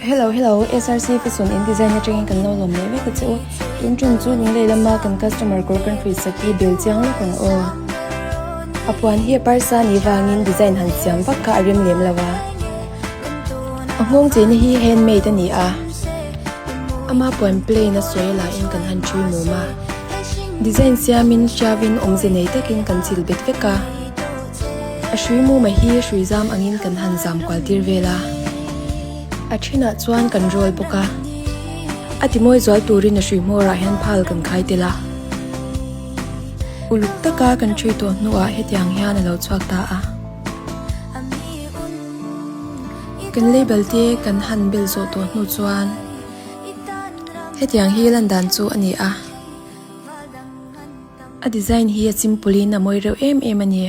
Hello hello SRC Fashion in design atangin kan lo lawm leh vek a che u. Tun tum chu Lunglei lama kan customer kawr kan hrui sak hi bel chiang lawk ang aw. A puan hi a parsa ni vangin design han siam vak kha a rem lem lo a. A nghawng cheina hi handmade a ni a. Ama puan plain a sawi lahin kan han ṭhui mum a. Design siamin hriavin awmze nei takin kan chil bet vek a. A hrui muma hi hrui zam angin kan han zam kual tir vel a. A thenah chuan kan roll bawk a. A timawi zual turin a hrui hmawrah hian phal kan khai tel a. Uluk taka kan ṭhui tawh hnuah hetiang hian a lo chhuak ta a. Kan label te kan han bel zawh tawh hnu chuan hetiang hi lan dan chu a ni a. A design hi a simple in a mawi reuh em em a ni.